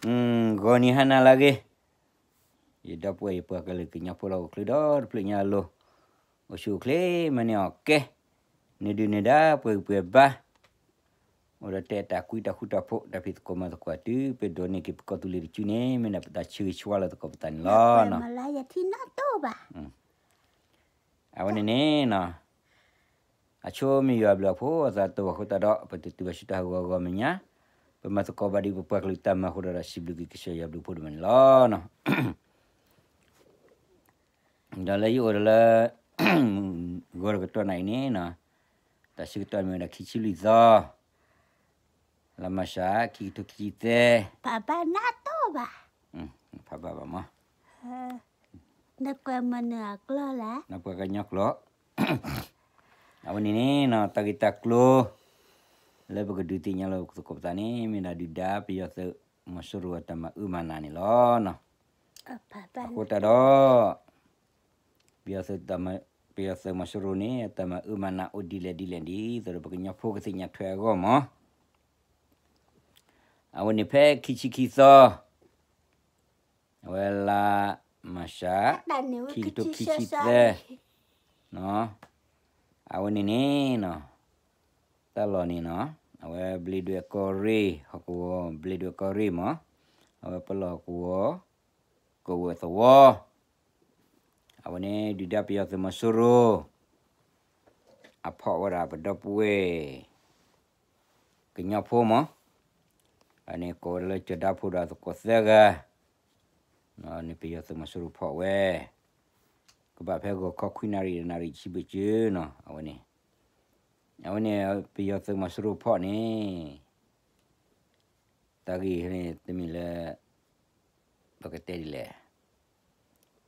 ဂီၤနံၤဟါနၤလၢအဂ့ၤ, ယဒီပုၢ်ဝဲၢ်ယပှၤကလုာ်ကညီဖိလၢအိၣ်ချုးဒီတဖျၢၣ်ညါအလိၤ, အိၣ်ဆူၣ်အိၣ်ချ့မၤန့ၢ်အီၣ်ကဲ, နဒုၣ်နဒါပှဲၤဂံၢ်ပှဲၤဘါ, အိၣ်ဒီးတဲတၢ်ကွံတၢ်ဃူတၢ်ဖိး တၢ်ဖံးသကိးမၤသကိးတုၤ ပဒိးန့ၢ်က့ၤပကီၢ်သူလ့ၤတစုန့ၣ် မ့ၢ်ဒၣ်ပတၢ်ဆၢဂ့ၤဆၢဝါလၢသကိးပသးန့ၣ်လီၤ. အဝဲန့ၣ်န့ၣ် အဆိမ့ၢ်ယွၤအဘျုးအဖှိၣ်အသးတအိၣ်အဃိသတးဒီး ပတတုၤဘၣ်ဆူတၢ်ဟးဂီၤဂီၤမဲာ်ညါ, ပမၤသကိးဘၣ်ဒ်ပပှၤကလုာ်တၢ်မၤအဃိဒီး စံးဘျုးက့ၤကစၢ်ယွၤအဘျုးအဖှိၣ်ဒိၣ်မးန့ၣ်လီၤ. ဒီးလၢယအိၣ်ဒီးလၢ ဂီၤတကတီၢ်နၤအံၤန့ၣ်, တၢ်ဆၢကတီၢ်မ့ၢ်ဝဲဒၣ်ခံဆံလွံၢ်သီ လါမၢ်ၡး ခံကထိခံဆံသၢ, ဖးဘၣ်နၤတဘၣ်, ဖးဘၣ်ဘၣ်မး, နပှၤကညီကျိာ်, အဝဲန့ၣ်န့ၣ် တၢ်ဂ့ၢ်တၢ်ကျိၤ လၢပကဒုးသ့ၣ်ညါလၢသကိးပသးန့ၣ် မ့ၢ်ဒၣ်ဒုၣ်ဒါပယီၤသုးမီၤစိရိၤအတၢ်မၤအၢမၤနးန့ၣ်လီၤ. အဃိသတးဒီး ပယီၤသုးမီၤစိရိၤန့ၣ် အတၢ်မၤအၢမၤနးအိၣ်ဒ်လဲၣ်ဒ်လဲၣ် ဒ်သိးဒီးပကညီဖိကသ့ၣ်ညါထွဲအဂီၢ်မး, အဝဲန့ၣ်ဖဲခံဆံခံသီ အဝဲလါမၢ်ၡး ခံကထိခံဆံသၢ, အဝဲန့ၣ်န့ၣ် တၢ်လီၢ်န့ၣ်နီၤ အဝဲဘျ့းဒွဲၣ်ကီၢ်ရ့ၣ် ဟီၣ်ကဝီၤဘျ့းဒွဲၣ်ကီၢ်ရ့ၣ်မး, အဝဲပလီၢ်ဟီၣ်ကဝီၤ ကဝီၤသဝီ, အဝဲန့ၣ်ဒုၣ်ဒါပယီၤသုးမီၤစိရိၤ အဖီၣ်ဝဲဒၣ်ပဒီပုၢ်ဝဲၢ် ကညီဖိမး, အန့ၣ်ကိးဝဲဒၣ်လၢကၠီၤဒါဖိဒီးသကိးသၢဂၤ, န့ၣ်ပယီၤသုးမီၤစိရိၤဖီၣ်ဝဲ, ကဘၣ်ဖဲဂီၤခီခွံနၣ်ရံၣ်တနၣ်ရံၣ်ဆံဘ့ၣ်ကၠၢနီၤ အဝဲန့ၣ်, အဝဲန့ၣ် ပယီၤသုးမီၤစိရိၤဖီၣ်န့ၣ် တၢ်ဂ့ၢ်န့ၣ် တမ့ၢ်လၢ ပကတဲဒ်လဲၣ်,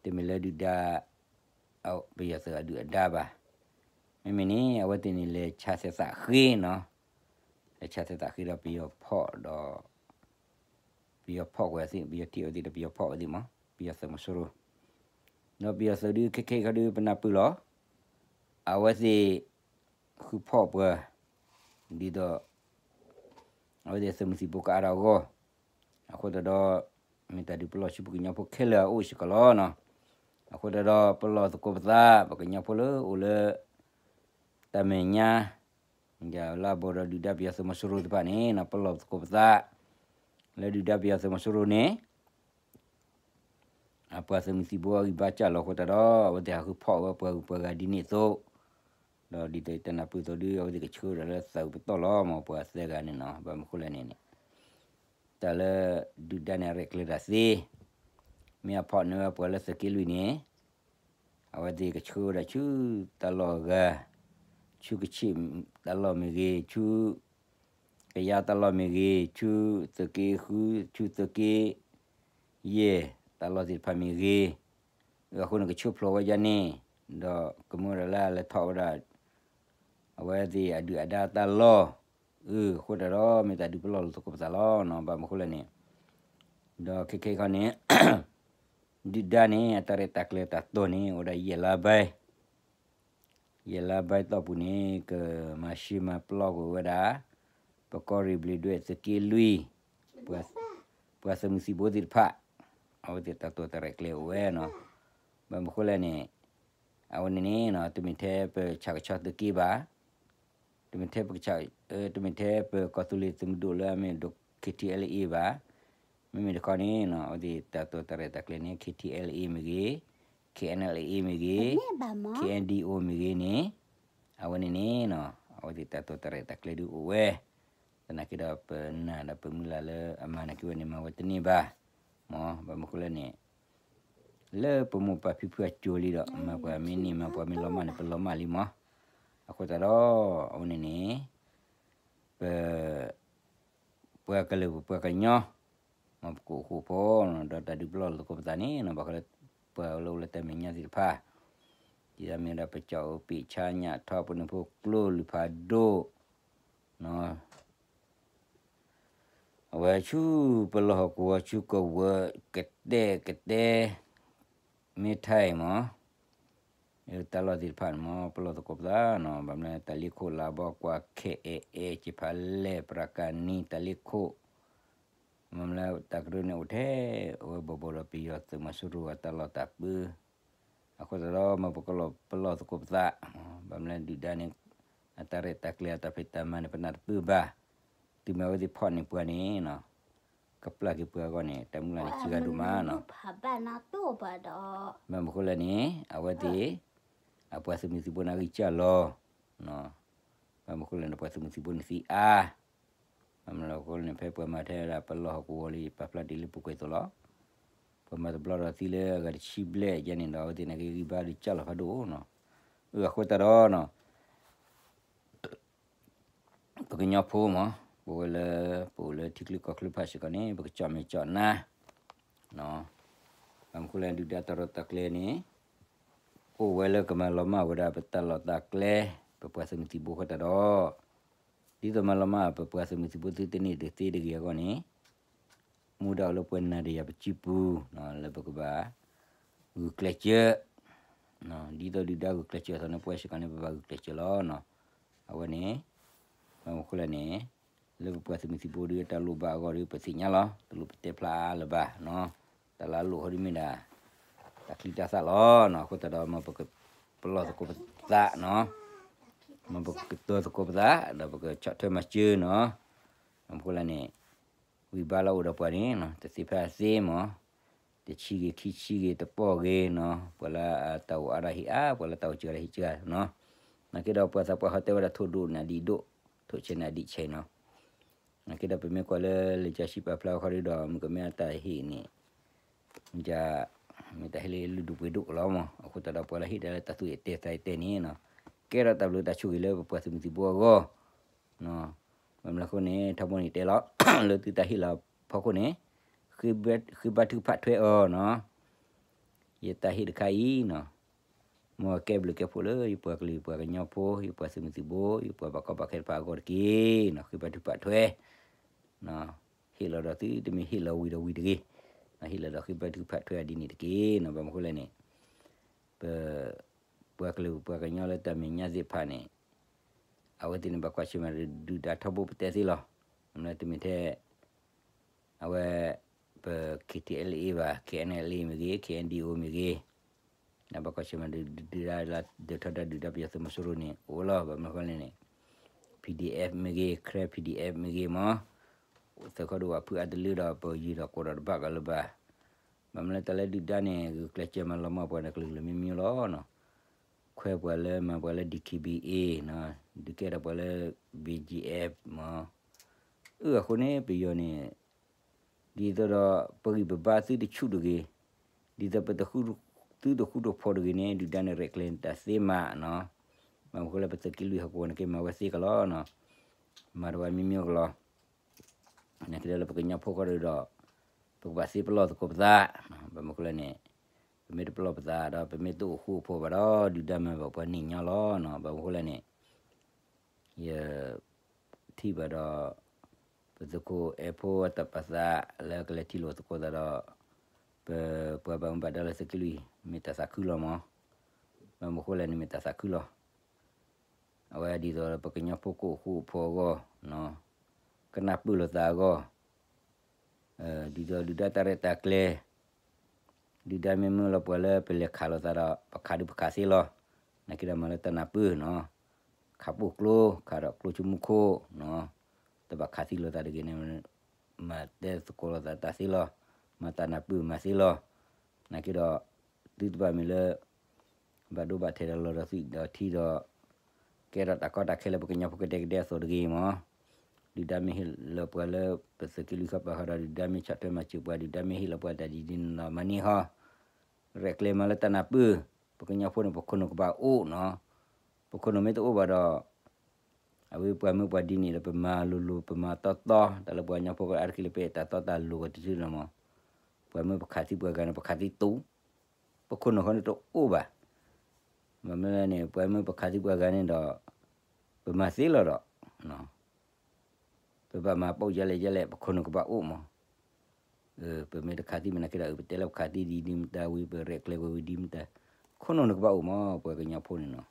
တမ့ၢ်လၢဒုၣ်ဒါ ပယီၤသုးအဒုၣ်အဒါဘၣ်. မ့မ့ၢ်န့ၣ် အဝဲသ့ၣ်န့ၣ်လဲၤဆါသဲးသးဃ့နီၤ, လဲၤဆါသဲးသးဃ့ဒီးပယီၤဖီၣ်ဒီး ပယီၤဖီၣ်ဝဲသ့ၣ် ပယီၤထံၣ်ဝဲသ့ၣ်ဒီးပယီၤဖီၣ်ဝဲသ့ၣ်မး ပယီၤသုးမီၤစိရိၤ, ဒီးပယီၤသုးဒုးခဲခဲအံၤခီဒုးပနၢ်ပၢၢ်လီၤ, အဝဲသ့ၣ် ဃုဖီၣ်ပှၤ ဒ်သိး အဝဲသ့ၣ်သုးမုၢ်သံၣ်ဘိကအါထီၣ်အဂီၢ်, အဃိသတးဒီး မ့ၢ်တၢ်ဒုးပလီၢ်ဆူပကညီဖိခဲလၢာ်အအိၣ်စ့ၢ်ကီးလီၤနီၤ. အဃိသတးဒီး ပလီၢ်သကိးပသး ပကညီဖိလၢအိၣ်လၢ တၢ်မဲာ်ညါ ယလါဘီဒီးဒုၣ်ဒါပယီၤသုးမီၤစိရိၤသ့ၣ်တဖၣ်န့ၣ် ပလီၢ်သကိးပသး လၢဒုၣ်ဒါပယီၤသုးမီၤစိရိၤန့ၣ် အပှၤသုးမုၢ်သံၣ်ဘိအဂံၢ်ဘါစၢ်လီၤအဃိသတးဒီး အဝဲသ့ၣ်ဟးဃုဖီၣ်ဝဲပှၤဂုၤပှၤဂၤဒ်န့ၣ်အသိး, ဒီးဒ်သိးယတဲနၢ်ပၢၢ်အသိးဒုး အဝဲသ့ၣ်ကဆှၢဝဲဒၣ်လၢသးပတီၢ်လီၤမး ပှၤသၢဂၤန့ၣ်နီၤ. ဘၣ်မနုၤဃိလဲၣ်န့ၣ် တၢ်လၢဒုၣ်ဒါန့ၣ် ရဲၣ်ကျဲၤတၢ်သ့, မ့ၢ်အဖီၣ်န့ၢ်ဝဲပှၤလၢသုးက့လွံၢ်န့ၣ် အဝဲသ့ၣ်ကဆှၢဝဲဒၣ်ဆူတၢ်လီၢ်အဂၤ, ဆူကဆ့ၣ်တၢ်လီၢ်မ့ၢ်ဂ့ၤ, ဆူကယါတၢ်လီၢ်မ့ၢ်ဂ့ၤ, ဆူသုးက့ဃု, ဆူသုးက့ယဲၢ်တၢ်လီၢ်သ့ၣ်တဖၣ်မ့ၢ်ဂ့ၤ, အဃိန့ၣ်ကဆှၢဖျိးဝဲဒၣ်န့ၣ်, ဒီးကမၢဝဲဒၣ်လၢအလဲၤထီၣ်ဝဲဒၣ် အဝဲသ့ၣ်အဒုၣ်အဒါတၢ်လီၢ်, အဃိသတးဒီး မ့ၢ်တၢ်ဒုးပလီၢ်လၢသကိးပသးလီၤနီၤ. ဘၣ်မနုၤဃိလဲၣ်န့ၣ် ဒီးခဲခဲအံၤခီန့ၣ် ဒုၣ်ဒါန့ၣ် အတၢ်ရဲၣ်တၢ်ကျဲၤတၢ်တိာ်န့ၣ် အိၣ်ဒၣ်ယဲၢ်လါဘဲ, ယဲၢ်လါဘဲတီၢ်ပူၤန့ၣ် ကမၤရှဲမၤပျီကွံာ်ဝဲဒၣ် ပကီၢ်ရ့ၣ်ဘျ့းဒွဲၣ်သုးက့လွံၢ် ပှၤသုးမုၢ်သံၣ်ဘိသ့ၣ်တဖၣ်, အဝဲသ့ၣ်တၢ်တိာ်တၢ်ရဲၣ်ကျဲၤအိၣ်ဝဲနီၤ. ဘၣ်မနုၤဃိလဲၣ်န့ၣ် အဝဲန့ၣ်န့ၣ် တမ့ၢ်ထဲပဆၣ်ကဆီသုးက့ဘၣ်, တမ့ၢ်ထဲပကဆၣ်, တမ့ၢ်ထဲပကီၢ်သူလ့ၤသုးမုၢ်ဒိၣ်လၢအမ့ၢ်ဒိၣ် K T L A ဘၣ်, မ့မ့ၢ်တခီန့ၣ် အဝဲသ့ၣ်တၢ်တိာ်တၢ်ရဲၣ်တၢ်ကျဲၤန့ၣ် K T L A မ့ၢ်ဂ့ၤ, K N L A မ့ၢ်ဂ့ၤ, K N D O မ့ၢ်ဂ့ၤန့ၣ်, အဝဲန့ၣ်န့ၣ် အဝဲသ့ၣ်တၢ်တိာ်တၢ်ရဲၣ်တၢ်ကျဲၤဒုးအိၣ်ဝဲ, သနာ်က့ဒီးပနၢ်ဒီးပမုၢ်လၢ်လၢအမၤန့ၢ်က့ၤဝဲန့ၣ် မၤဝဲတန့ၢ်ဘၣ်, မ်ဘၣ်မနုၤဃိလဲၣ်န့ၣ် လၢပမိၢ်ပၢ်ဖံဖုအစိၤလံဒီး မၤပှၤမ့ၢ်န့ၢ် မၤပှၤမ့ၢ်လီၤမၢ်န့ၣ် ပလီၤမၢ်လံမး, အဃိသတးဒီး အဝဲန့ၣ်န့ၣ် ပ ပှၤကလုာ်ပပှၤကညီ, မ်ပကအိၣ်ဃူအိၣ်ဖိး ဒီးတၢ်ဒုးပလီၢ်လၢသကိးပသးန့ၣ် ဘၣ်ဃးလၢ ပှၤလၢအိၣ်လၢတၢ်မဲာ်ညါသ့ၣ်တဖၣ်, ဒ်သိးမ့ၢ်ဝဲဒၣ်ပကၠီၣ်အၣ်ပ့ၣ်ဆါညၣ်ထီ ပနဖူကျိလုၢ်ဖးဒိၣ် အဝဲဆူပလီၢ်ဟီၣ်ကဝီၤဆူကဝီၤ ကတဲာ်ကတဲာ် မ့ၢ်ထဲအံၤမး တၢ်လီၢ်သ့ၣ်တဖၣ်န့ၣ်မး ပလီၢ်သကိးပသးနီၤ ဘၣ်မနုၤတၢ်လ့ခိၣ်လါဘီကွၢ်ခဲအဲၣ်အဲၣ် ကၠံဖးလဲၢ် ပြၤကၤနံ တၢ်လ့ခိၣ် မ့ၢ်လၢတၢ်ကရၢန့ၣ်အိၣ်ထဲ အဝဲဘီၣ်ဘီၣ်ဒီးပယီၤသုးမီၤစိရိၤအတၢ်လီၢ်တၢ်ပၢ အဃိသတးဒီး မ့ၢ်ပကလီၢ်ပလီၢ်သကိးပသး, ဘၣ်မနုၤလဲၣ်ဒုၣ်ဒါန့ၣ် အတၢ်ရဲၣ်တၢ်ကျဲၤအတၢ်ဖံးတၢ်မၤန့ၣ် ပနၢ်တပၢၢ်ဘၣ်, တုၤမ့ၢ်အဝဲသ့ၣ်ဖီၣ်န့ၢ်ပှၤန့ၣ် ကပျၢ်က့ၤပှၤအဂီၢ်န့ၣ် တၢ်မုၢ်လၢ်န့ၣ်စှၤဒိၣ်မးနီၤ. ဘၣ်မနုၤဃိလဲၣ်န့ၣ် အဝဲသ့ၣ် အပှၤသုးမုၢ်သံၣ်ဘိန့ၣ်အဂံၢ်စၢ်လီၤ, ဘၣ်မနုၤဃိလဲၣ်န့ၣ် ပှၤသုးမုၢ်သံၣ်ဘိန့ၣ်သံအါ, ဘၣ်မနုၤဃိလဲၣ်န့ၣ် ဖဲပှၤမၤထဲဒၣ်ပလီၢ်ဟီၣ်ကဝီၤလံ ပာ်ဖျါတ့ၢ်လၢပူၤကွံာ်အသိးလီၤ. ပှၤမၤတဘျီဒီးသံလၢအဂၤတဆံဘျဲၣ်ယဲန့ၣ်ဒီး အဝဲသ့ၣ်န့ၣ်က့ဂံၢ်ဘါဒုးစၢ်လီၤဖးဒိၣ်နီၤ. အဃိသတးဒီးနီၤ ပကညီဖိမး ပဝဲလၢ ပအိၣ်လၢထံချၢကီၢ်ချၢဖၣ်စ့ၢ်ကီးန့ၣ် ပကကၠီၣ်မဲာ်ကၠီၣ်နါ, ဘၣ်မနုၤဃိလဲၣ်ဒုၣ်ဒါတၢ်ရဲၣ်တၢ်ကျဲၤန့ၣ် အိၣ်ဝဲလၢကမၤလီၤမၢ်ဝဲဒၣ်ပတၢ်လီၢ်တၢ်ကျဲ ပပှၤသုးမုၢ်သံၣ်ဘိအဃိသတးဒီး ဒ်သိးမၤလီၤမၢ်ပပှၤသုးမုၢ်သံၣ်ဘိသုတန့ၢ်တသ့တဂ့ၤအဂီၢ်န့ၣ် မူဒါအိၣ်လၢပှၤနၤဒီးယၤပစုပူၤ လၢပကဘၣ် ဂုာ်ကျဲးစၢး, ဒ်သိးဒုၣ်ဒါဂုာ်ကျဲးစၢးအသိးန့ၣ် ပဝဲစ့ၢ်ကီးန့ၣ် ပဘၣ်ဂုာ်ကျဲးစၢးလီၤ. အဝဲန့ၣ် ဘၣ်မနုၤဃိလဲၣ်န့ၣ် လၢပပှၤသုးမုၢ်သံၣ်ဘိဒီးတၢ်လိၣ်ဘၣ်အဂီၢ်ဒီး ပသ့ၣ်ညါလီၤ. တလိၣ်ပတဲဖျါလၢၤဘၣ်, တၢ်လၢအလိၣ်ဃီဒ်မ့ၢ်ဒၣ် တၢ်ချံတၢ်သၣ်လီၤ. အဃိသတးဒီး မ်ပကပလီၢ်သကိးပသးနီၤ, မ်ပကကတၢၢ်သကိးပသး ဒီးပကဆီၣ်ထွဲမၤစၢၤနီၤ. ဘၣ်မနုၤဃိလဲၣ်န့ၣ် ဂံၢ်ဘါလၢအအိၣ်ဒီးပှၤန့ၣ် တသ့ဖဲအသ့မး, တဆံဂ့ၤ ခံဆံဂ့ၤ တပီၢ်ဂ့ၤနီၤ, ပှၤလၢအတၢ်အိၣ်အါဒီးဟ့ၣ်အါ, ပှၤလၢတၢ်အိၣ်စှၤဒီးဟ့ၣ်စှၤနီၤ. နာ်က့ဒီးပှၤသးပှၢ်ဟီတဲဝဲဒၣ် ထိၣ်ဒိၣ်န့ၣ်အဒံၣ်ဒိၣ်, ထိၣ်ဆဲးန့ၣ်အဒံၣ်ဆဲးနီၤ. နာ်က့ဒီးပမ့ၢ်ကွၢ်လၢလံာ်စီဆှံပာ်ဖျါဃီဒီး မ့ၢ်ကမ့ၢ်အတၢ်ဟ့ၣ်န့ၣ် မ့ၢ်တၢ် မ့ၢ်တၢ်ဟ့ၣ်လၢလုၢ်ဒိၣ်ပှ့ၤဒိၣ်လီၤမး. အဃိသတးဒီး ပှၤလၢဟ့ၣ်တၢ်လၢတၢ်သူၣ်အၢၣ်တဲသးအၢၣ်တဲန့ၣ် ကဲထီၣ်တၢ်ဘျုးတၢ်ဆိၣ်ဂ့ၤလၢပပှၤသုးမုၢ်သံၣ်ဘိအဂီၢ် ဘၣ်မနုၤအဃိန့ၣ် ထီဘိန့ၣ်တဲလီၤ လၢသုတၢ်ဟ့ၣ်လီၤဖီခိၣ်န့ၣ် ဃ့ဘါထုကဖၣ်ထွဲအီၤနီၤ. ယတၢ်ဟ့ၣ်တခါအံၤနီၤ မ်ကဲဘျုးကဲဖှိၣ်လၢယပှၤကလုာ်ယပှၤကညီဖိ ယပှၤသုးမုၢ်သံၣ်ဘိ ယပှၤဘၣ်ကီဘၣ်ခဲတဖၣ်အဂီၢ်တက့ၢ်နီၤ. ဃ့ဘါထုကဖၣ်ထွဲ ဟ့ၣ်လီၤဒီးသုတမ့ၢ်ဟ့ၣ်လီၤဝံၤဒီးဝံၤတဂ့ၤ, ဟ့ၣ်လီၤဒီးဃ့ဘါထုကဖၣ်ထွဲအီၤဒ်န့ၣ်တက့ၢ်နီၤ. ဘၣ်မနုၤဃိလဲၣ်န့ၣ် ပ ပှၤကလုာ်ပှၤကညီလၢတၢ်မဲာ်ညါသ့ၣ်တဖၣ်န့ၣ် အဝဲသ့ၣ်န့ၣ်ဘၣ်ကွၢ်ဆၢၣ်မဲာ်ဒုၣ်ဒါထီဘိပတဲသ့လီၤ. မ့ၢ်လၢတမ့ၢ်ထဲ အဝဲ ပ KTLA ဘၣ် KNLA မ့ၢ်ဂ့ၤ KNDO မ့ၢ်ဂ့ၤ ဘၣ်ကွၢ်ဆၢၣ်မဲာ်ဒုၣ်ဒါလၢဒၢးထီဒါဒုၣ်ဒါပယီၤသုးမီၤစိရိၤန့ၣ် အိၣ်လီၤ. ဘၣ်မနုၤဃိလဲၣ်န့ၣ် PDF မ့ၢ်ဂ့ၤ Karen PDF မ့ၢ်ဂ့ၤမး သုးခီဒိၣ်ဝးဖုအါတလၢဒီး ပယံၤဒီးကိးဒီးတဘၣ်ကလၢၤဘၣ်. ဘၣ်မနုၤလဲၣ် တၢ်လၢဒုၣ်ဒါန့ၣ် ဂုာ်ကျဲးစၢးမၤလီၤမၢ်ပှၤန့ၣ် ကလုာ်ကလုာ်မ့ၢ်မ့ၢ်လီၤနီၤ. ခွဲးပှၤလၢမၤပှၤလၢ DKBA နီၤ ဒုးကဲထီၣ်ပှၤလၢ BGF မး အဃိန့ၣ် ပယီၤန့ၣ် ဒ်သိးဒီး ပဂံၢ်ပဘါသုတဆူၣ်တဂ့ၤ, ဒ်သိးပတဃူ သုတဃူတဖိးတဂ့ၤန့ၣ် ဒုၣ်ဒါန့ၣ်ရဲၣ်ကျဲၤတၢ်သ့မးနီၤ. ဘၣ်မနုၤဃိလဲၣ် ပသုးက့လွံၢ်ဟီၣ်ကဝီၤန့ၣ်က့ မၤဝဲသ့ကလီၤနီၤ, မၤတဝဲမ့ၢ်မ့ၢ်ကလီၤ. နာ်က့ဒီးလၢပကညီဖိဃီဒီး ပကဘၣ်သ့ပလီၢ်သကိးပသး, ဘၣ်မနုၤဃိလဲၣ်န့ၣ် ပမ့ၢ်တပလီၢ်ပသးဒီး ပမ့ၢ်တအိၣ်ဃူအိၣ်ဖိးဘၣ်ဒီး ဒုၣ်ဒါမၤဘၣ်ပှၤန့ၣ်ညီလီၤနီၤ. ဘၣ်မနုၤဃိလဲၣ်န့ၣ် ယ ထံၣ်ဘၣ်ဒီး ပသုးခိၣ်အဲၣ်ဖိအတၢ်ပာ်သး လၢကလဲၤထံၣ်လိာ်သကိးသးဒီး ပ ပှၤဘၣ်မူဘၣ်ဒါလၢသုးက့လွံၢ် မ့ၢ်တၢ်သးခုလီၤမး, ဘၣ်မနုၤဃိလဲၣ်န့ၣ် မ့ၢ်တၢ်သးခုလီၤ. အဝဲဒ်သိးပကညီဖိကအိၣ်ဃူအိၣ်ဖိးအဂီၢ်, ကနၢ်ပၢၢ်လိာ်သးအဂီၢ်, ဒ်သိးဒုၣ်ဒါတၢ်ရဲၣ်တၢ်ကျဲၤ ဒုၣ်ဒါမ့ၢ်မၢလီၤပှၤလၢပလဲၤခးလိာ်သးဒီး ပခးဒုးပခးသ့လီၤ. နာ်က့ဒီးမၤလၢတၢ်နၢ်ပၢၢ်နီၤ, ခးပိာ်ကျိ ခးဒီးကျိဆိကမိၣ်ခိၣ်, တဘၣ်ခးသံလိာ်သးတဂ့ၤန့ၣ် မၤတဲသကိးလိာ်သးတၢ်သ့လီၤ. မၤတၢ်နၢ်ပၢၢ်မၤသ့လီၤ. နာ်က့ဒီး သုတဘၣ်မ့ၢ်လၢ ဘၣ်ဒိဘၣ်ထံးဒီးလီၤဒီးသွံၣ်ဒီးထံဒီး ကဲထီၣ်တၢ်ကီတၢ်ခဲလၢပကညီဖိကဒဲကဒဲအသိးတဂ့ၤမး. ဒုၣ်ဒါမ့ၢ်ဟ့ၣ်လီၤပှၤလၢပသုးက့လွံၢ်ဃီပၤဃီဒီး ဒုၣ်ဒါမ့ၢ်ဆီၣ်ထွဲမၤစၢၤပှၤ ဒုၣ်ဒါမ့ၢ်ဟ့ၣ်လီၤပှၤတၢ်ဒ်န့ၣ်ဒီးမၤန့ၢ်ဟီ ရဲၣ်ကျဲၤမၤလၢတၢ်နၢ်ပၢၢ်, ပကညီဖိန့ၣ် ပခိၣ်နူာ်ကဘၣ်အိၣ်နီၤ. ပခိၣ်နူာ်မ့ၢ်တအိၣ်ဘၣ်ဒီး အဝဲပှၤမၢပှၤဒ်န့ၣ်ဒီး ပမၤလိၤလိၤ ပမၤတီတီ တၢ်လၢပှၤကညီဖိကအါတက့ၢ်လၢပအဲၣ်တၢ်တီတၢ်လိၤဂီၤတစုလီၤမး. ပှၤမၢပခးသံပှၤဂၤန့ၣ် ပခးသံတူာ်, ပခိၣ်နူာ်ဃီန့ၣ်တအိၣ်ဘၣ်. မ့မ့ၢ်လၢန့ၣ် ပှၤမၢပခးသံပှၤဂၤန့ၣ်ဒီး ပမၤသ့လီၤဒီး ပဘၣ်မၤပိာ်ယဲလဲၣ်ယဲလဲၣ် ပခိၣ်နူာ်ကဘၣ်အိၣ်မး. ပမ့ၢ်တခးသံမနၤက့ဒီး ပတဲလၢပခးသံဒ်ဒ်မတၤဝံၤ ပရဲၣ်ကျဲၤဝဲဝံၤဒ်မတၤ, ခိၣ်နူာ်န့ၣ်ကဘၣ်အိၣ်မး ပှၤကညီဖိန့ၣ်နီၤ.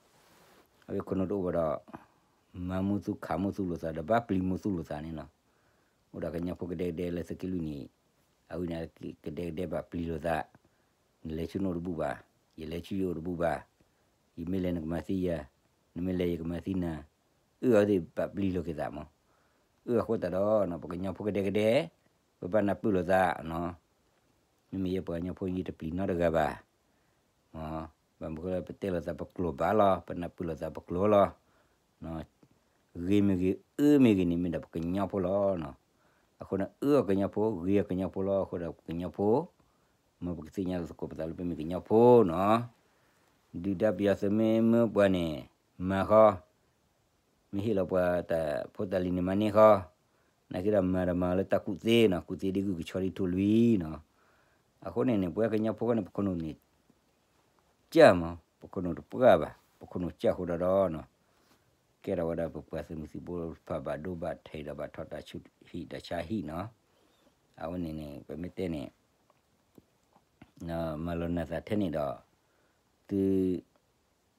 အဝဲခိၣ်နူာ်တအိၣ်ဘၣ်ဒီး မၤမူသူခးမူသူလိာ်သးဒီး ဘၣ်ပျံၤမူသူလိာ်သးန့ၣ်နီၤ. အိၣ်ဒီးကညီဖိကဒဲကဒဲလၢသုးက့လွံၢ်န့ၣ်, အဝဲန့ၣ်ကဒဲကဒဲဘၣ်ပျံၤလိာ်သး, နလဲၤဆူနအိၣ်တဘူၣ်ဘၣ်, ယလဲၤဆူယအိၣ်တဘူၣ်ဘၣ်, ယမ့ၢ်လဲၤနကမၤသံယၤ, နမ့ၢ်လဲၤယကမၤသံနၤ, အၢအဝဲသ့ၣ်ဘၣ်ပျံၤလိာ်က့ၤသးမး, အၢအဃိသတးဒီး ပကညီဖိကဒဲကဒဲ, ပဘၣ်နၢ်ပၢၢ်လိာ်သးနီၤ, မ့မ့ၢ်ယဲပှၤကညီဖိယတပျံၤနီတဂၤဘၣ် ဘၣ်မနုၤဃိလၢပတဲလိာ်သးပကျိာ်ဘၣ်လီၤ, ပနၢ်ပၢၢ်လိာ်သးပကျိာ်လီၤ. ဂ့ၤမ့ၢ်ဂ့ၤ အၢမ့ၢ်ဂ့ၤန့ၣ် မ့ၢ်ဒၣ်ပကညီဖိလီၤ. အဃိန့ၣ် အၢအီၤကညီဖိ ဂ့ၤအီၤကညီဖိလီၤ. အဃိဒီးပကညီဖိ, မ်ပကသ့ၣ်ညါသကိးပသးလၢပမ့ၢ်ကညီဖိနီၤ. ဒုၣ်ဒါပယီၤသုးမ့ၢ်မၢပှၤန့ၣ် မၤဃီ မ့ၢ်ဟ့ၣ်လီၤပှၤတၢ်ဖိတၢ်လံၤန့ၣ်မၤန့ၢ်ဃီ, နာ်က့ဒီးမၤဒီးမၤလၢတၢ်ကူၣ်သ့နီၤ, ကူၣ်သ့ဒ်ဂုၢ်ကဆီဒ်ထိၣ်လွံၢ်နီၤ. အဃိန့ၣ်န့ၣ် ပဝဲကညီဖိဃီန့ၣ် ပခိၣ်နူာ်န့ၣ် ကၢ်မး, ပခိၣ်နူာ်တပှၢ်ဘၣ်, ပခိၣ်နူာ်ကၢ်ဃိဒီးဒီးနီၤ, ကဲထီၣ်ဝဲဒၣ်ပပှၤသုးမုၢ်သံၣ်ဘိတဖၣ် ဘၣ်ဒိဘၣ်ထံးဒီးဘၣ်ထီၣ်တၢ်ဆူၣ်ဟံၣ်တၢ်ဆါဟံၣ်နီၤ. အဝဲန့ၣ်န့ၣ် ပမ့ၢ်တဲန့ၣ် မၤလီၤနၢ်သးထဲန့ၣ်ဒီး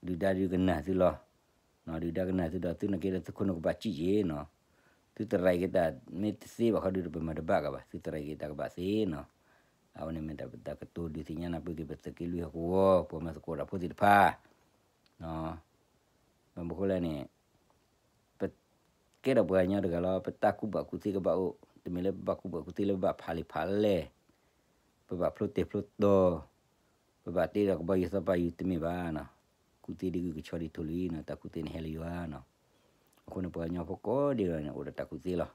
သု ဒုၣ်ဒါဒုးကနၣ်သုလီၤ. ဒုၣ်ဒါကနၣ်သုဒီး သုနာ်က့ဒီးသုခိၣ်နူာ်ကဘၣ်စံၣ်က့ၤနီၤ. သုသရၣ်က့ၤတၢ်မ့ၢ်တသ့ဘၣ်ဃီဒီး ပမၤတဘၣ်ကဘၣ်, သုသရၣ်က့ၤတၢ်ကဘၣ်သ့နီၤ. အဝဲန့ၣ်မ့ၢ်တၢ်ကတိၤဒုးသ့ၣ်ညါနၢ်ပၢၢ်က့ၤ ပသုးက့လွံၢ်ဟီၣ်ကဝီၤ ပှၤမၤသကိးတၢ်ဖိသ့ၣ်တဖၣ် ဘၣ်မနုၤဃိလဲၣ်န့ၣ် ပကဲထီၣ်ပှၤကညီတဂၤလီၤ. ပတၢ်ကူၣ်ဘၣ်ကူၣ်သ့ကဘၣ်အိၣ်, တမ့ၢ်လၢပဘၣ်ကူၣ်ဘၣ်ကူၣ်သ့လၢပဘၣ်ဖးလံာ်ဖးလဲၢ်, ပဘၣ်ဖျိတ့ၢ်ဖျိတီၤ, ပဘၣ်တ့ဒီးကဘီယူၤသီပာ်ယူၤတမ့ၢ်ဘၣ်နီၤ. ကူၣ်သ့ဒ်ဂုၢ်ကဆီဒ်ထိၣ်လွံၢ်နီၤ, တၢ်ကူၣ်သ့န့ၣ်ဟဲလၢယွၤနီၤ. အဃိန့ၣ် ပှၤကညီဖိကိးဒံးနီၤန့ၣ် အိၣ်ဒီးတၢ်ကူၣ်သ့လီၤ.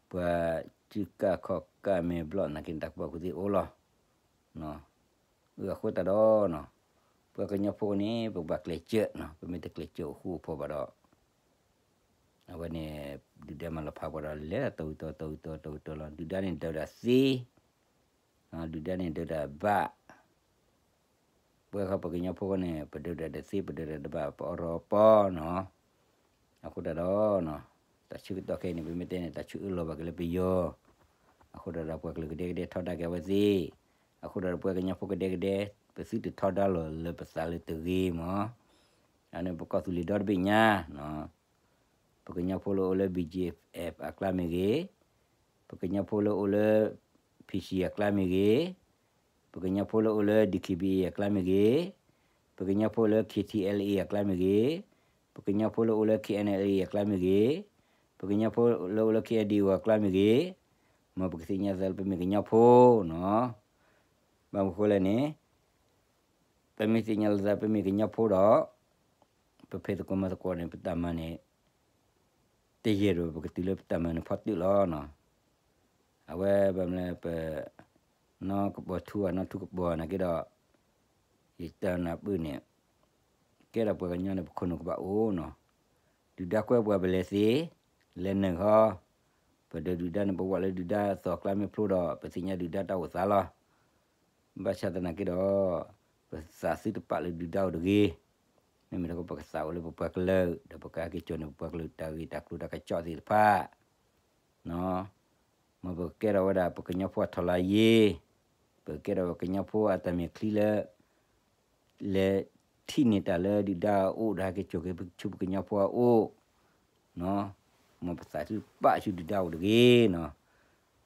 ပှၤစုကၢ်ခီၣ်ကၢ်မဲာ်ဘျီၣ်နာ်က့န့ၣ် တၢ်ကူၣ်ဘၣ်ကူၣ်သ့အိၣ်လီၤ. အဃိသတးဒီးနီၤ, ပှၤကညီဖိန့ၣ် ပကဘၣ်ကျဲးစၢးနီၤ, ပမ့ၢ်တကျဲးစၢးအိၣ်ဃူအိၣ်ဖိးဘၣ်ဒီး အဝဲန့ၣ် ဒုၣ်ဒါမၤလီၤဖးပှၤဒီး လဲၤတၢ်တတီၤတတီၤတတီၤတတီၤလီၤ. ဒုၣ်ဒါန့ၣ်ဒုးတၢ်သ့, ဒုၣ်ဒါန့ၣ်ဒုးတၢ်ဘၣ်, ပဝဲခီပှၤကညီဖိဃီန့ၣ် ပဒုးတၢ်တသ့ ပဒုးတၢ်တဘၣ် ပအီၣ်ရီအီပီနီၤ. အဃိသတးဒီး တၢ်ဆၢကတီၢ်ခဲအံၤန့ၣ် ပမ့ၢ်တဲန့ၣ် တၢ်ဆၢအၢၣ်လီၤဘၣ်က့ၤလၢပယီၤ, အဃိသတးဒီး ပှၤကလုာ်ကဒဲကဒဲထီဒါက့ၤအဝဲသ့ၣ်, အဃိသတးဒီးပှၤကညီဖိကဒဲကဒဲ, ပသုတထီဒါလီၤလၢပသးလၢတဂ့ၤမး, အန့ၣ်ပကီၢ်သူလ့ၤဒီတဘ့ၣ်ညါ ပကညီဖိလၢအိၣ်လၢ ဘီၣ်ကၠ့ၣ်အ့ၣ် အကျါမ့ၢ်ဂ့ၤ, ပကညီဖိလၢအိၣ်လၢ ဖံၣ်ဆံၣ် အကျါမ့ၢ်ဂ့ၤ, ပကညီဖိလၢအိၣ်လၢ ဒံၣ်ခံဘံၣ်အ့ၣ် အကျါမ့ၢ်ဂ့ၤ, ပကညီဖိလၢ ခ့ထံၣ်အဲလ်အ့ၣ် အကျါမ့ၢ်ဂ့ၤ, ပကညီဖိလၢအိၣ်လၢ ခ့အၣ်အၣ်လ်အ့ၣ် အကျါမ့ၢ်ဂ့ၤ, ပကညီဖိလၢအိၣ်လၢ ခ့အၣ်ဒံၣ်အိၣ် အကျါမ့ၢ်ဂ့ၤ, မ်ပကသ့ၣ်ညါသးလၢပမ့ၢ်ကညီဖိနီၤ. ဘၣ်မနုၤဃိလဲၣ်န့ၣ် ပမ့ၢ်သ့ၣ်ညါလီၤသး ပမ့ၢ်ကညီဖိဒီး ပဖံးသကိးမၤသကိးန့ၣ် ပတၢ်မၤန့ၣ် တယဲၢ်ဒီး ပကတုၤလၢပတၢ်မၤန့ၣ်ဖီတၢၣ်လီၤနီၤ. အဝဲဘၣ်မနုၤလၢပ နီၢ်ကပီၤထူဧါ နီၢ်ထူကပီၤနာ်က့ဒီး ယတၢ်နၢ်ပၢၢ်န့ၣ် ကဲဒီးပှၤကညီန့ၣ် ပခိၣ်နူာ်ကဘၣ်အိၣ်နီၤ. ဒုၣ်ဒါကွဲပှၤပလဲၤသ့, လဲၤနုာ်ဃီ, ပဒုးဒုၣ်ဒါန့ၣ် ပဝဲလၢဒုၣ်ဒါအသီအကျါမ့ၢ်ဖျိဒီး ပသ့ၣ်ညါဒုၣ်ဒါတၢ်အိၣ်သးလီၤ. ဘၣ်ဆၣ်သနာ်က့ဒီး ပသးသုတပာ်လၢဒုၣ်ဒါအိၣ်တဂ့ၤ. မ့မ့ၢ်တခီ ပကသးအိၣ်လၢပပှၤကလုာ် ဒီးပကဟဲက့ၤစိာ်န့ၣ် ပပှၤကလုာ်တၢ်ဂ့ၢ်တၢ်ကျိၤတၢ်ကစီၣ်သ့ၣ်တဖၣ် မ်ပကကဲထီၣ်ဝဲဒၣ် ပကညီဖိအထီၣ်လၢယ့ၤ, ပကကဲထီၣ်ပကညီဖိအတၢ်မဲာ်ချံလၢ လဲၤထံၣ်န့ၢ်တၢ်လၢဒုၣ်ဒါအအိၣ် ဒီးဟဲက့ၤစိာ်က့ၤဆူပကညီဖိအအိၣ်, မ်ပသးသုပာ်ဆူဒုၣ်ဒါအိၣ်တဂ့ၤနီၤ.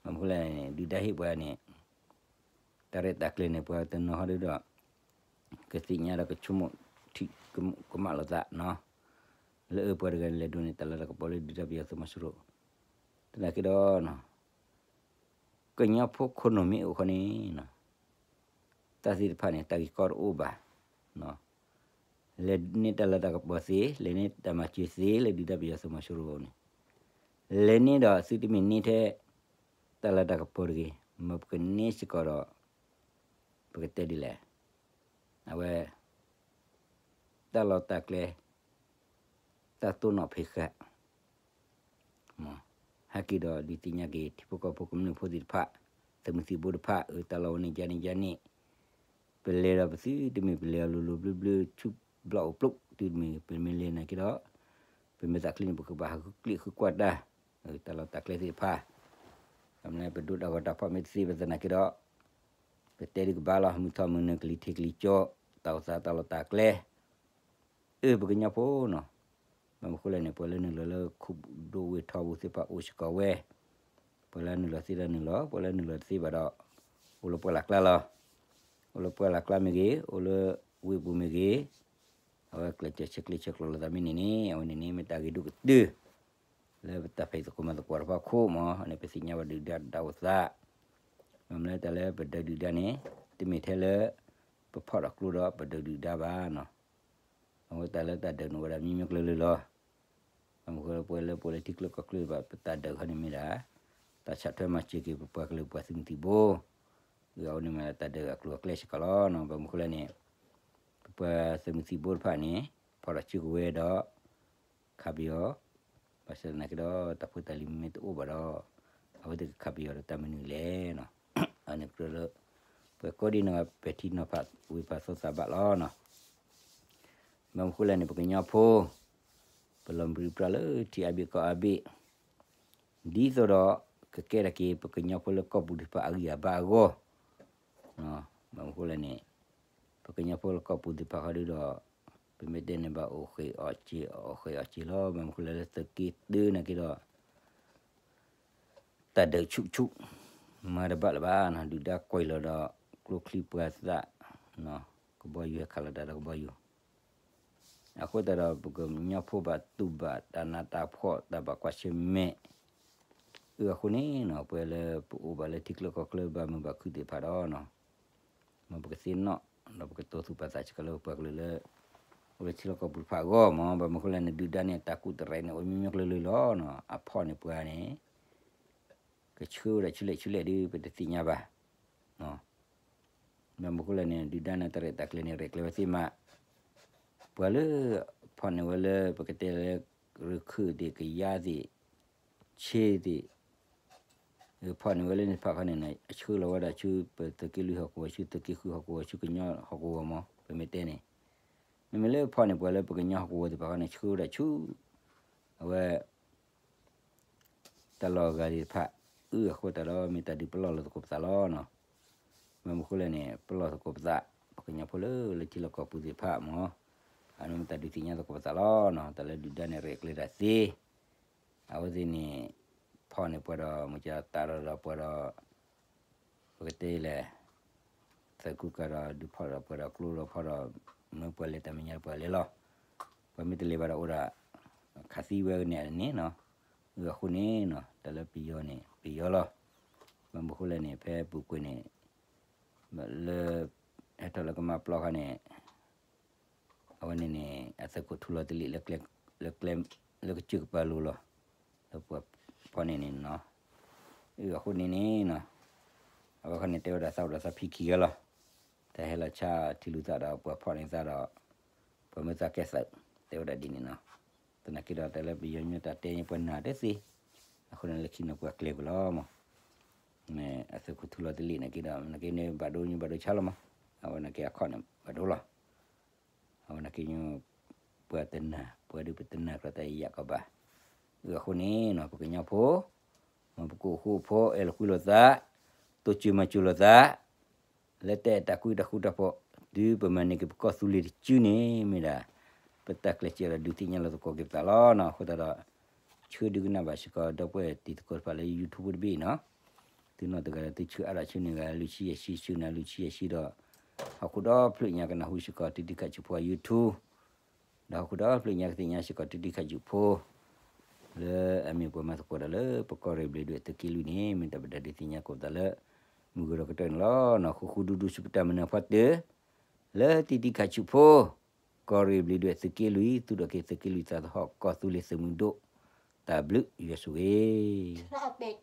ဘၣ်မနုၤလဲၣ်န့ၣ် ဒုၣ်ဒါဟ့ၣ်ပှၤန့ၣ် တၢ်ရဲၣ်တၢ်ကျဲၤန့ၣ် ပှၤတနီၤဟီဒီး ကသ့ၣ်ညါဒီးကဆိကမိၣ်ထံၣ်ကမၣ်လိာ်သးနီၤ, လၢအပှၤတဂၤန့ၣ် လဲၤဒိးန့ၢ်တၢ်လၤတၢ်ကပီၤလၢဒုၣ်ဒါပယီၤသုးမီၤစိရိၤ, သနာ်က့ဒီး ကညီဖိခိၣ်နူာ်မ့ၢ်အိၣ်ဃီန့ၣ် တၢ်သ့ၣ်တဖၣ်န့ၣ် တၢ်ဂ့ၢ်ကီတအိၣ်ဘၣ်. လဲၤန့ၢ်တၢ်လၤတၢ်ကပီၤသ့, လဲၤန့ၢ်တၢ်မၤစၢၤသ့လၢဒုၣ်ဒါပယီၤသုးမီၤစိရိၤန့ၣ်, လဲၤန့ၢ်ဒီးသုတမ့ၢ်န့ၢ်ထဲ တၢ်လၤတၢ်ကပီၤတဂ့ၤ, မ်ပကန့ၢ်စ့ၢ်ကီးဒီး ပကတဲဒ်လဲၣ်, အဝဲ တၢ်လီၢ်တၢ်ကျဲ တၢ်တိၢ်နီၣ်ဖံးဃာ် ဟဲက့ၤဒီးဒုးသ့ၣ်ညါက့ၤ ထံဖိကီၢ်ဖိကမျၢၢ်ဖိသ့ၣ်တဖၣ်, သုးမုၢ်သံၣ်ဘိတဖၣ်, အတၢ်လီၢ်ဝဲန့ၣ်ယါန့ၣ်ယါန့ၣ်, ပလဲၤဒီးပသုတမ့ၢ်ပလဲၤအီၤလိၤလိၤဘျၢဘျၢ ဆူဘျီအိၣ်ပျိၣ်တုၤတမ့ၢ် ပမ့ၢ်လဲၤနာ်က့ဒီး ပမ့ၢ်သးချ့န့ၣ် ပကဘၣ်ဟးဃုကျ့ၣ်ဃုကွၢ်တၢ်, တၢ်လီၢ်တၢ်ကျဲသ့ၣ်တဖၣ်, အမ့ၢ်ပဒိတၢ်ဂီၤတၢ်ဖီၣ်မ့ၢ်တသ့ပသနာ်က့ဒီး ပတဲဒုးကဘၣ်လီၤ, မုၢ်ထီၣ်မုၢ်နုာ်ကလံၤထံးကလံၤကၠိ, တၢ်အိၣ်သးတၢ်လီၢ်တၢ်ကျဲ အၢ ပကညီဖိနီၤ, ဘၣ်မနုၤဃိလဲၣ်န့ၣ် ပှၤလၢနုာ်လီၤလၢခိၣ်ဒိၣ်ဝ့ၢ်ထီဘိသ့ၣ်တဖၣ်အိၣ်စ့ၢ်ကီးဝဲ, ပှၤလၢနုာ်လီၤသ့ဒီးနုာ်လီၤ, ပှၤလၢနုာ်လီၤတသ့ဘၣ်ဒီး အိၣ်လၢပှၢ်လၢ်ကျါလီၤ. အိၣ်လၢပှၢ်လၢ်ကျါမ့ၢ်ဂ့ၤ, အိၣ်လၢဝ့ၢ်ပူၤမ့ၢ်ဂ့ၤ, အဝဲကျဲးစၢးဆဲးကျိးဆဲးကျၢလိာ်သးမ့ၢ်န့ၣ်န့ၣ် အဝဲန့ၣ်န့ၣ် မ့ၢ်တၢ်ဂ့ၤဒိၣ်ကတၢၢ် လၢပတၢ်ဖံးသကိးမၤသကိးတဖၣ်အခိၣ်မး, န့ၣ် ပသ့ၣ်ညါဘၣ်ဒုၣ်ဒါတၢ်အိၣ်သး, မ့ၢ်လၢတၢ်လၢပဒုးဒုၣ်ဒါန့ၣ် တမ့ၢ်ထဲလၢ ပဖီၣ်ဒီးကျိဒီးပဒုးဒုၣ်ဒါဘၣ်နီၤ. အဝဲတၢ်လၢတၢ်ဒုးန့ၣ်ဝဲဒၣ်မံၤမံၤကျၢၤလၢလီၤ. ဘၣ်မနုၤဃိလၢပဝဲလၢပအိၣ်လၢထံချၢကီၢ်ချၢဘၣ် ပတၢ်ဒုးခီန့ၣ်မ့ၢ်ဒၣ် တၢ်ဆီၣ်ထွဲမၤစၢၤက့ၤ ပပှၤကလုာ်ပှၤသုးမုၢ်သံၣ်ဘိ, အဝဲန့ၣ်မ့ၢ်ဒၣ်တၢ်ဒုးအကျိၤအကျဲစ့ၢ်ကီးလီၤနီၤ. ဘၣ်မနုၤဃိလဲၣ်န့ၣ် ပပှၤသုးမုၢ်သံၣ်ဘိတဖၣ်န့ၣ် ဖီၣ်ဒီးစုကဝဲၤဒီး ခးပယီၤ, ဘၣ်ဆၣ်သနာ်က့ဒီး တၢ်ဖိတၢ်လံၤမ့ၢ်တအိၣ်ဘၣ်ဒီး အဝဲသ့ၣ်ကခးပယီၤဒီးတၢ်မနုၤလဲၣ်နီၤ. အန့ၣ်ကြၢးလၢ ပှၤကိးဒံနီၢ်ဂၤပဲာ်ထံနီၤဖးဝံၤပာ်သူၣ်သးဘၣ်လီၤနီၤ. ဘၣ်မနုၤဃိလဲၣ်န့ၣ် ပကညီဖိ ပလီၤပြံပြါလၢထံအါဘ့ၣ်ကီၢ်အါဘ့ၣ် ဒ်သိးဒီး ကကဲထီၣ်က့ၤ ပကညီဖိလၢကီၢ်ပူၤသ့ၣ်တဖၣ်အဂံၢ်အဘါအဂီၢ်, ဘၣ်မနုၤဃိလဲၣ်န့ၣ် ပကညီဖိလၢကီၢ်ပူၤသ့ၣ်တဖၣ်ဃီဒုဒီး ပမ့ၢ်တဲန့ၣ် ဘၣ်အိၣ်ဃ့ၢ်အီၣ်စ့ၢ် အိၣ်ဃ့ၢ်အီၣ်စ့ၢ်လီၤ. ဘၣ်မနုၤဃိလဲၣ်လၢသုးက့တၢနာ်က့ဒီး တၢ်ဒုးဆူၣ်ဆူၣ် မၤတဘၣ်လၢၤဘၣ်နီၤ, ဒုၣ်ဒါကွံာ်လီၤဒီး ကျိချံပှၤသၣ်, ကဘီယူၤဟဲခးလီၤတၢ်ဒီးကဘီယူၤ, အဃိသတးဒီး ပကညီဖိဘၣ်တူၢ်ဘၣ်တၢ်နးတၢ်ဖှီၣ် တၢ်ဘၣ်ကွၢ်ဆၢၣ်မဲာ်, အဃိန့ၣ်နီၤ ပဝဲလၢပအိၣ်ဘၣ်လၢထံချၢကီၢ်ချၢဘၣ်မုာ်ဘၣ်ခုၣ်သ့ၣ်တဖၣ်ဒီးနီၤ မ်ပကသ့ၣ်နီၣ် ဒီးပကတိၤသူၣ်ပာ်သးစ့ၢ်ကီးလၢပပှၤကလုာ်လၢ အိၣ်လၢထံလီၢ်ကီၢ်ပူၤတဖၣ်အဂီၢ်မး. ဘၣ်မနုၤဃိလဲၣ်န့ၣ် ဒုၣ်ဒါန့ၣ် တၢ်ကူၣ်တရဲးန့ၣ် အိၣ်မံၤမံၤကျၢၤလၢလီၤနီၤ, အဖီၣ်န့ၢ်ပှၤန့ၣ် ကဆှၢဝဲဒၣ်ဆူလဲၣ်ဆူလဲၣ်ဒီး ပတသ့ၣ်ညါဘၣ်. ဘၣ်မနုၤဃိလဲၣ်န့ၣ် ဒုၣ်ဒါန့ၣ် တရဲးတၢ်ကျဲၤန့ၣ် ရဲၣ်ကျဲၤဝဲသ့မး, ပှၤလၢ ဖီၣ်န့ၢ်ဝဲလၢ ပကတဲလၢ ရခၢၣ်သ့ၣ် ကယါသ့ၣ် ဆ့သ့ၣ် ဖီၣ်န့ၢ်ဝဲလၢန့ၣ်တဖၣ်ခီန့ၣ် အဆှၢလီၤဝဲဒၣ်ဆူ ပသုးက့လွံၢ်ဟီၣ်ကဝီၤ ဆူသုးက့ဃုဟီၣ်ကဝီၤ ဆူကညီဟီၣ်ကဝီၤမး ပမ့ၢ်တဲန့ၣ်, မ့မ့ၢ်လၢဖီၣ်န့ၢ်ပှၤလၢပကညီဟီၣ်ကဝီၤသ့ၣ်တဖၣ်ခီန့ၣ် ဆှၢဝဲဒၣ်ဆူ အဝဲ တၢ်လီၢ်ဂၤသ့ၣ်တဖၣ်, အဃိသတးဒီး မ့ၢ်တၢ်ဒုးပလီၢ်လီၤသကိးပသးလီၤနီၤ. ဘၣ်မနုၤဃိလဲၣ်န့ၣ် ပလီၢ်သကိးပသး, ပကညီဖိလၢ လၢထံလီၢ်ကီၢ်ပူၤသ့ၣ်တဖၣ်မး, အန့ၣ်မ့ၢ်တၢ်ဒုးသ့ၣ်ညါသကိးပသးလီၤနီၤ. တၢ်လၢဒုၣ်ဒါန့ၣ် ရဲၣ်ကျဲၤတၢ်သ့, အဝဲသ့ၣ်န့ၣ် ဖီၣ်န့ၢ်ပှၤဒီး မ့ၢ်ကတၢ်ဒီးဒီးပှၤဒီး ပကတဲလဲၣ်, သုးကူကၤဒီး ဒုးဖီၣ်ဒီးပှၤဒီးကျိဒီးဖီၣ်ဒီး မ့ၢ်ပှၤလဲၤတၢ်မဲာ်ညါပှၤလဲၤလီၤ. ပှၤမ့ၢ်တလဲၤဘၣ်ဒီးအိၣ်ဒီး ခးသံဝဲန့ၣ်န့ၣ်နီၤ. အဃိန့ၣ်နီၤ တၢ်လၢပယီၤန့ၣ် ပယီၤလီၤ. ဘၣ်မနုၤဃိလဲၣ်န့ၣ် ဖဲပူၤကွံာ်န့ၣ် လၢ ဟဲထီၣ်လၢကမါပျီခါန့ၣ် အဝဲန့ၣ်န့ၣ် အသုးခိၣ်ထူလီၤတလ့ၣ် လၢကျဲ လၢကစၢၢ်ကပၤလိၤလီၤ. လၢပှၤဖီၣ်န့ၢ်န့ၣ်နီၤ. အဃိန့ၣ်န့ၣ်နီၤ အဝဲခီန့ၣ်တဲဝဲဒၣ်သးအိၣ်ဒီးသးဖံခံဂၤလီၤ. တၢ်ဟဲလီၤဆါထံလူၤသးဒီးပှၤဖီၣ်န့ၢ်သးဒီး ပှၤမၢသးကဲသုး တဲဝဲဒၣ်ဒ်န့ၣ်နီၤ. သနာ်က့ဒီးတၢ်လၢပယီၤညီတၢ်တဲညီပှၤနာ်တသ့. အဃိန့ၣ်လၢခံန့ၣ်ပှၤကျဲၤကွံာ်လီၤမး. အသုးခိၣ်ထူလီၤတလ့ၣ်နာ်က့ဒီး နာ်က့န့ၣ်ဘၣ်ဒိညီဘၣ်ဒိဆါလီၤမး. အဝဲနာ်က့အခီၣ်န့ၣ်ဘၣ်ဒိလီၤ. အဝဲနာ်က့ ပှၤတနာ် ပှၤဒုးပတနာ်ကြၢးတၢ်အံၤယၣ်ကီးဘၣ်. အဃိန့ၣ်နီၤ ပကညီဖိ မ်ပကအိၣ်ဃူအိၣ်ဖိး အဲၣ်လိာ်ကွံလိာ်သး တိစၢၤမၤစၢၤလိာ်သး လၢတၢ်အဲၣ်တၢ်ကွံတၢ်ဃူတၢ်ဖိး တုၤပမၤန့ၢ်က့ၤပကီၢ်သူလ့ၤတစုန့ၣ် မ့ၢ်ဒၣ် ပတၢ်ကျဲးစၢးဒီးဒုးသ့ၣ်ညါလိာ်သကိးက့ၤပသးလီၤနီၤ. အဃိသတးဒီး ဆၢဒုးကနၣ်ဘၣ်စ့ၢ်ကီး ဒီပုၢ်ဝဲၢ်တံၤသကိးတဖၣ်လၢ YouTube တဘ့ၣ်နီၤ. သုနီၢ်တဂၤဒီးသုဆၢအါဒီးဆၢန့ၢ်ဂၤ လွံၢ်ဆံယဲၢ်ဆံ ဆၢန့ၢ်လွံၢ်ဆံယဲၢ်ဆံဒီး ဟီၣ်ခိၣ်ဒီဖျၢၣ်ညါကနၢ်ဟူစ့ၢ်ကီး တံၤတံၤခးဆူးဖိ YouTube ဒီးဟီၣ်ခိၣ်ဒီဖျၢၣ်ညါကသ့ၣ်ညါစ့ၢ်ကီး တံၤတံၤခးဆူးဖိ လၢအမ့ၢ်ပှၤမၤသကိးတၢ်လၢပကီၢ်ရ့ၣ်ဘျ့းဒွဲၣ်သုးက့လွံၢ်န့ၣ် မ့ၢ်တၢ်ပဒၣ်ဒုးသ့ၣ်ညါကိးပသးလၢ မုၢ်ဂီၤဒီးကတၢၢ်န့ၣ်လီၤ. ဃူဃူဒူဒူဆူပတၢ်မုၢ်နၤဖီတၢၢ် လၢတံၤတံၤခးဆူးဖိ ကီၢ်ရ့ၣ်ဘျ့းဒွဲၣ်သုးက့လွံၢ် သူၣ်ထီၣ်က့ၤသုးက့လွံၢ်သးသဟီၣ် ကီၢ်သူလ့ၤသုးမုၢ်ဒိၣ် တၢ်ဘျုးယွၤဆိၣ်ဂ့ၤ